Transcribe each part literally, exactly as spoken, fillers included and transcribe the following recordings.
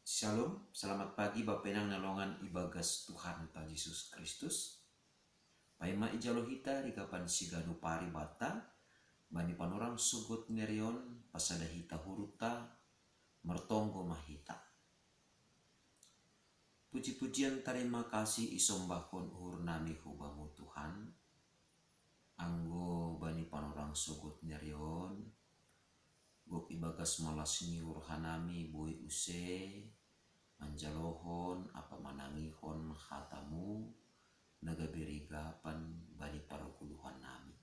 Shalom, selamat pagi Bapa Inang na longan ibagas Tuhan ta Jesus Kristus. Paima ijalo hita rigapan siganu paribata, bani panorang sogot nerion pasada hita huruta, mertonggo mahita. Puji-pujian tarima kasih isombahkon uhur nami hubamu Tuhan, anggo bani panorang sogot nerion, gok ibagas malas ni uhur hanami boi use manjalohon apa manangihon hatamu na gabe rigapan bani pargoluhan nami.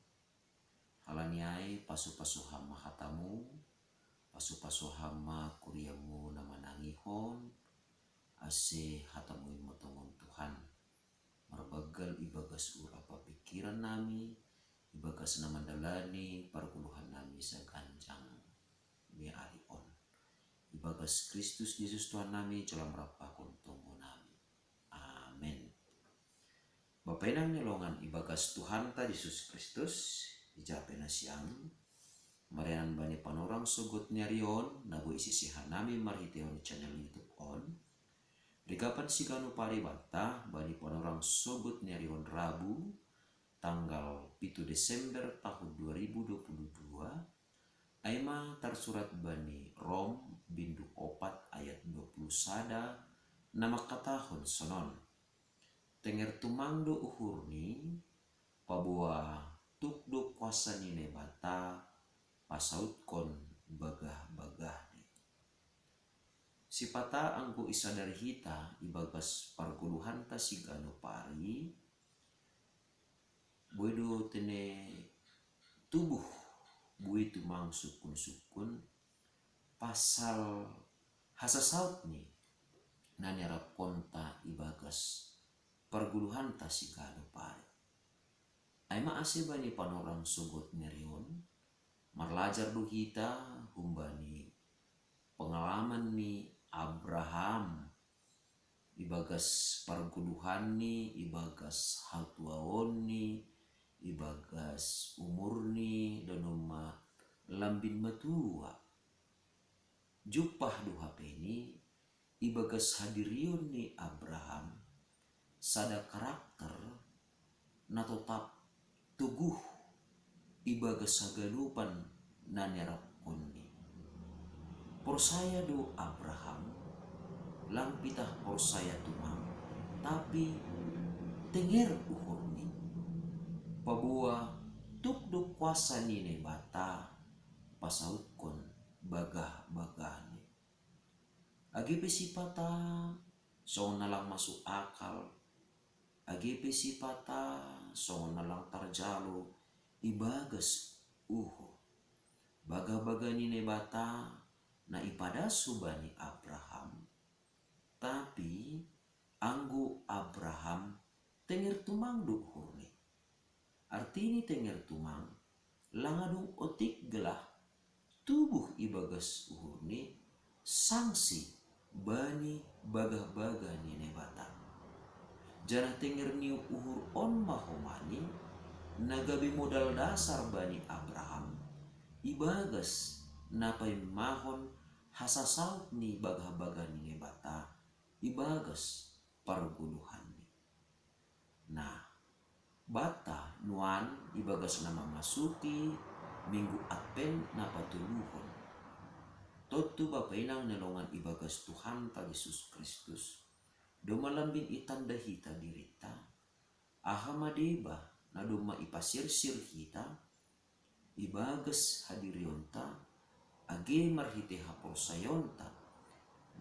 Halani ai pasu-pasu hama hatamu, pasu-pasu hama kuriamu na manangihon, ase hatamu imotongon Tuhan. Marbaggal ibagas uhur apa pikiran nami, ibagas na mandalani pargoluhan nami saganjang ni ari on. Ibagas Kristus Jesus Tuhan nami, jalo marampakon tonggo nami. Amen. Bapa Inang ni longan ibagas Tuhan ta Jesus Kristus, ijape nasiam, marianan bani panorang sogot nerion na boi isisihan nami marhitehon channel YouTube on. Rigapan siganu paribata bani panorang sogot nerion Rabu, tanggal pitu Desember tahun dua ribu dua puluh dua, aima tarsurat bani Rom bindu opat ayat dua puluh sada na mangkatahon sonon. Tenger tumang do uhurni, paboa tuk do kuasa ni Naibata pasautkon bagah-bagahni. Sipata anggo isadari hita ibagas pargoluhanta siganu pari, boi do tene tubuh boi tumang sungkun-sungkun pasal hasasaut ni na niarapkonta ibagas pargoluhanta siganu pari. Aima ase bani panorang sogot nerion, marlajar do hita humbani pengalaman ni Abraham ibagas pargoluhanni, ibagas hatuaonni, ibagas umurni, danum ma lambin matua. Jumpah do hapeni ibagas hadirion ni Abraham sada karakter na totap toguh ibagas haganupan na niarapkonni. Porsaya do Abraham, lang pitah porsaya tumang, tapi tenger uhurni, paboa tuk do kuasa ni Naibata pasautkon bagah-bagahni. Age pe sipata songon na lang masuk akal, age pe sipata songon na lang tarjalo ibagas uhur, bagah-bagah ni Naibata na ipadas hubani Abraham. Tapi anggo Abraham tenger tumang do uhurni. Artini tenger tumang, lang adong otik gelah tubuh ibagas uhurni sangsi bani bagah-bagah ni Naibata. Janah tenger ni uhur on ma homani na gabe modal dasar bani Abraham ibagas na paimmahon hasasaut ni bagah-bagah ni Naibata ibagas pargoluhanni. Nah, banta nuan ibagas na mamasuki Minggu Advent na patoluhon. Tontu Bapa Inang na longan ibagas Tuhanta Jesus Kristus, domma lambin itanda hita dirinta, aha ma deba na domma ipasirsir hita, ibagas hadirionta, age marhitei haporsayaonta,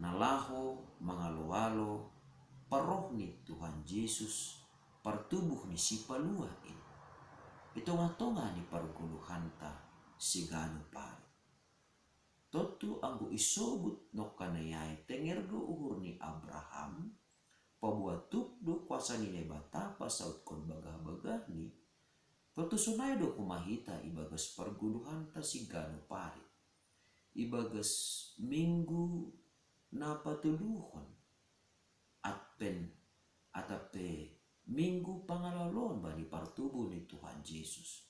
na laho mangalo-alo parroh ni Tuhan Jesus, partubuh ni Sipalua in, i tongah-tongah ni pargoluhanta siganup ari. Tontu anggo isobut nongkanai ai tenger do uhur ni Abraham, paboa tuk do kuasa ni Naibata pasautkon bagah-bagahni, tontu sonai do homa hita ibagas pargoluhanta siganup ari, ibagas Minggu na patoluhon Advent atap pe Minggu pangalo-aloon bani partubuh ni Tuhan Jesus.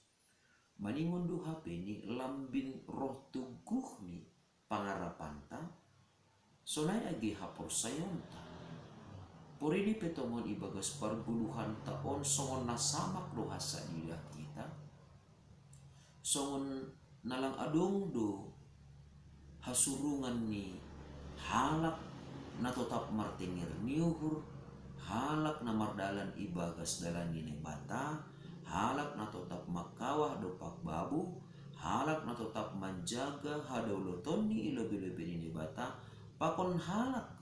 Maningon do hapeni lambin roh toguh ni pangarapanta, Sonai age haporsayaonta. Porini pe tongon ibagas pargoluhanta on songon na samak do hasadidak hita. Songon na lang adong do hasurungan ni halak na totap martenger ni uhur, halak na mardalan ibagas dalan ni Naibata, halak na totap mangkawah dompak babu, halak na totap manjaga hadaulotonni i lobei-lobei ni Naibata, pakon halak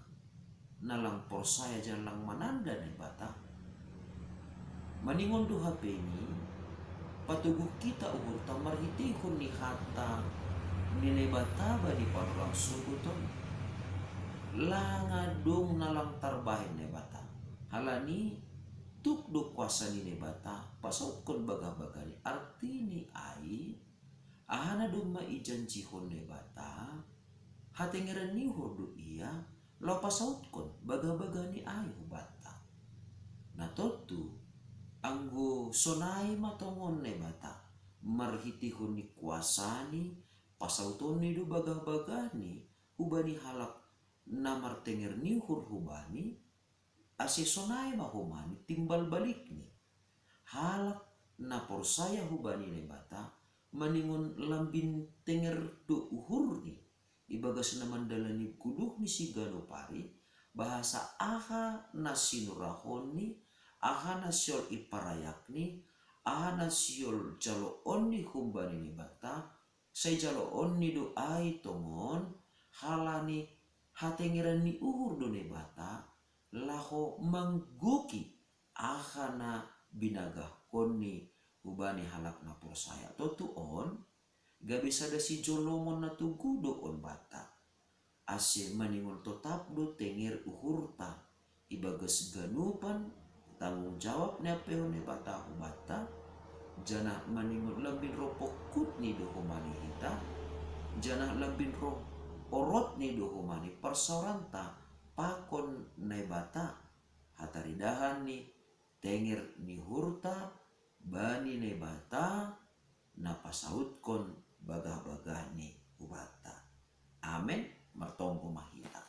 na lang porsaya jala lang mananda Naibata. Maningon do hapeni, patoguh hita uhurta marhiteihon ni hata ni Naibata bani panorang sogot on. Lang adong na lang tarbahen Naibata. Halani tuk do kuasa ni Naibata pasautkon bagah-bagah ni, artini ai, aha na domma ijanjihon Naibata, hatengeran ni uhur do ia, laho pasautkon bagah-bagah ni ai hubanta. Na tontu, anggo sonai ma tongon Naibata, marhiteihon ni kuasani, pasautonni do bagah-bagahni hubani halak na martenger ni uhur hubani, ase sonai ma homa ni timbal balikni. Halak na porsaya hubani Naibata, maningon lambin tenger do uhurni, ibagas na mandalani goluh ni siganup ari, bahasa aha na sinurahonni, aha na sihol iparayakni, aha na sihol jaloonni humbani Naibata, sai jaloonni do ai tongon, halani hatengeran ni uhur do Naibata, laho manggohi aha na binagahkonni hubani halak na porsaya. Tontu on, gabe sada sijolomon na togu do on banta. Ase maningon totap do tenger uhurta, ibagas ganupan tanggung jawab na niampeon Naibata hubanta, janah maningon lambin roh pongkutni do homa ni hita, janah lambin roh orotni do homa ni parsaoranta pakon Naibata, hataridahan ni tenger ni uhurta bani Naibata na pasautkon bagah-bagahni hubanta. Amen. Martonggo ma hita.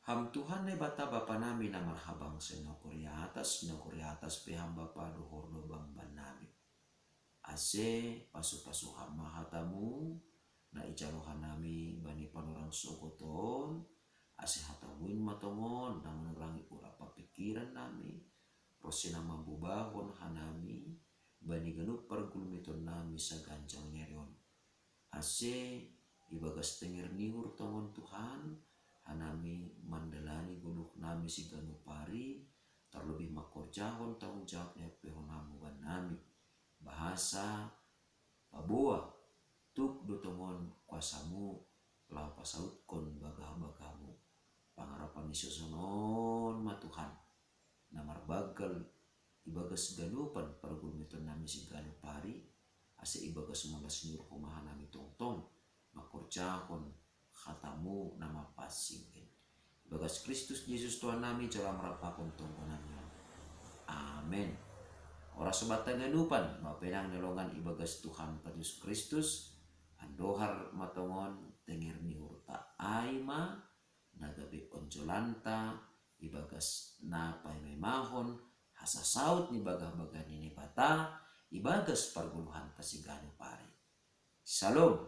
Ham Tuhan Naibata Bapa nami na marhabangsa i nagori atas, i nagori atas pe Ham Bapa dohor do bang bannami. Ase pasu-pasu Ham ma hatamu na ijalo hanami bani panorang sogot on, ase hatamu in ma tongon na manurangi urap pingkiran nami, ronsi na mambubahon hanami bani ganup pargulmiton nami saganjang ni ari on. Ase ibagas tenger ni uhur tongon Tuhan, hanami mandalani goluh nami siganup ari, tarlobih mangkorjahon tanggung jawab na niampeon Ham bannami. Bahasa paboa tuk do tongon kuasamu laho pasautkon bagah-bagahmu. Pangarapan ni sioson on ma Tuhan, na marbanggal ibagas ganupan pargulmiton nami siganup ari, ase ibagas molas ni uhur Ham ma hanami tongtong mangkorjahon hatamu na mapansing in. Ibagas Kristus Jesus Tuhan nami, jalo Ham rap pakon tonggo nami on. Amen. Horas banta haganupan, ma pinanginolongan ibagas Tuhanta Jesus Kristus, andohar ma tongon tenger ni uhurta ai ma na gabe onjolanta ibagas na paima-imahon hasasaut ni bagah-bagah ni Naibata ibagas pargoluhanta siganup ari. Shalom.